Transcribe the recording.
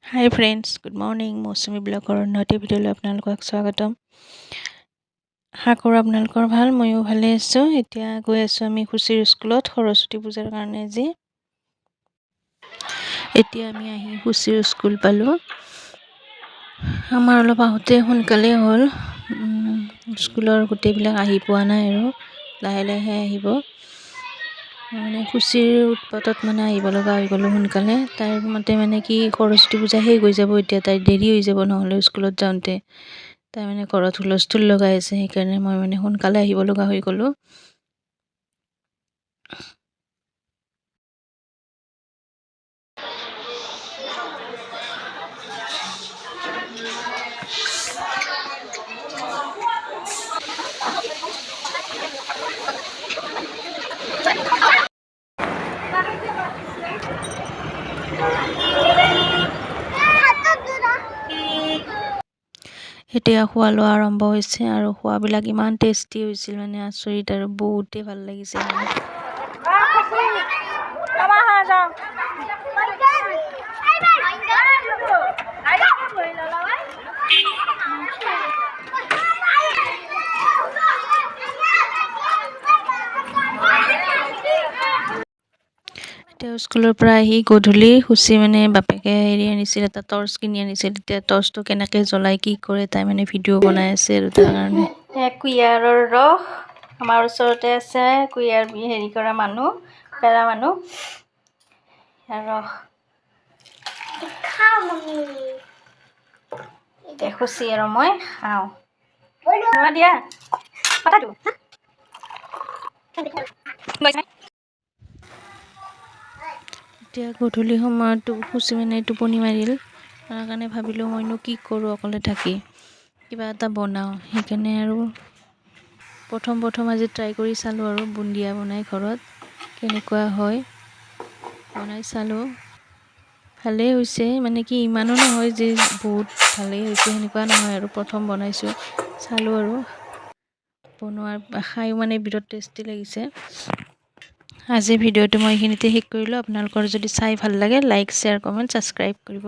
হাই friends, good morning. Mousumi ব্লগৰ অন্য এটি ভিডিঅ'লৈ আপোনালোকক স্বাগতম। আশা কৰোঁ আপোনালোকৰ ভাল, ময়ো ভালে আছোঁ। এতিয়া গৈ আছোঁ আমি খুচিৰ স্কুলত সৰস্বতী পূজাৰ কাৰণে আজি। এতিয়া আমি আহি খুচিৰ স্কুল পালোঁ। আমাৰ অলপ আহোঁতে সোনকালেই হ'ল। স্কুলৰ গোটেইবিলাক আহি পোৱা নাই আৰু লাহে লাহে আহিব। মানে খুচিৰ উৎপাতত মানে আহিব লগা হৈ গ'লোঁ সোনকালে। তাইৰ মতে মানে কি সৰস্বতী পূজা শেষ হৈ যাব এতিয়া, তাইৰ দেৰি হৈ যাব নহ'লে স্কুলত যাওঁতে। তাই মানে ঘৰত হুলস্থুল লগাই আছে, সেইকাৰণে মই মানে সোনকালে আহিব লগা হৈ গ'লোঁ। এতিয়া খোৱা লোৱা আৰম্ভ হৈছে আৰু খোৱাবিলাক ইমান টেষ্টি হৈছিল, মানে আচৰিত আৰু বহুতেই ভাল লাগিছে মানে। এতিয়া স্কুলৰ পৰা আহি গধূলি খুচি মানে বাপেকে হেৰি আনিছিল, এটা টৰ্চ কিনি আনিছিল। এতিয়া টৰ্চটো কেনেকৈ জ্বলাই কি কৰে তাই মানে ভিডিঅ' বনাই আছে আৰু তাৰ কাৰণে। কুঁহিয়াৰৰ ৰস আমাৰ ওচৰতে আছে, কুঁহিয়াৰ হেৰি কৰা মানুহ, পেৰা মানুহ, ৰস এতিয়া খুচি আৰু মই খাওঁ। দিয়া কথাটো। এতিয়া গধূলি সময়ত খুচি মানে টোপনি মাৰিল, তাৰ কাৰণে ভাবিলোঁ মইনো কি কৰোঁ অকলে থাকি, কিবা এটা বনাওঁ। সেইকাৰণে আৰু প্ৰথম প্ৰথম আজি ট্ৰাই কৰি চালোঁ আৰু বুন্দিয়া বনাই ঘৰত কেনেকুৱা হয়, বনাই চালোঁ, ভালেই হৈছে। মানে কি ইমানো নহয় যে বহুত ভালেই হৈছে, সেনেকুৱা নহয় আৰু প্ৰথম বনাইছোঁ, চালোঁ আৰু বনোৱাৰ খায়ো মানে বিৰাট টেষ্টি লাগিছে। আজিৰ ভিডিঅ'টো মই এইখিনিতে শেষ কৰিলোঁ। আপোনালোকৰ যদি চাই ভাল লাগে লাইক, শ্বেয়াৰ, কমেণ্ট, ছাবস্ক্ৰাইব কৰিব।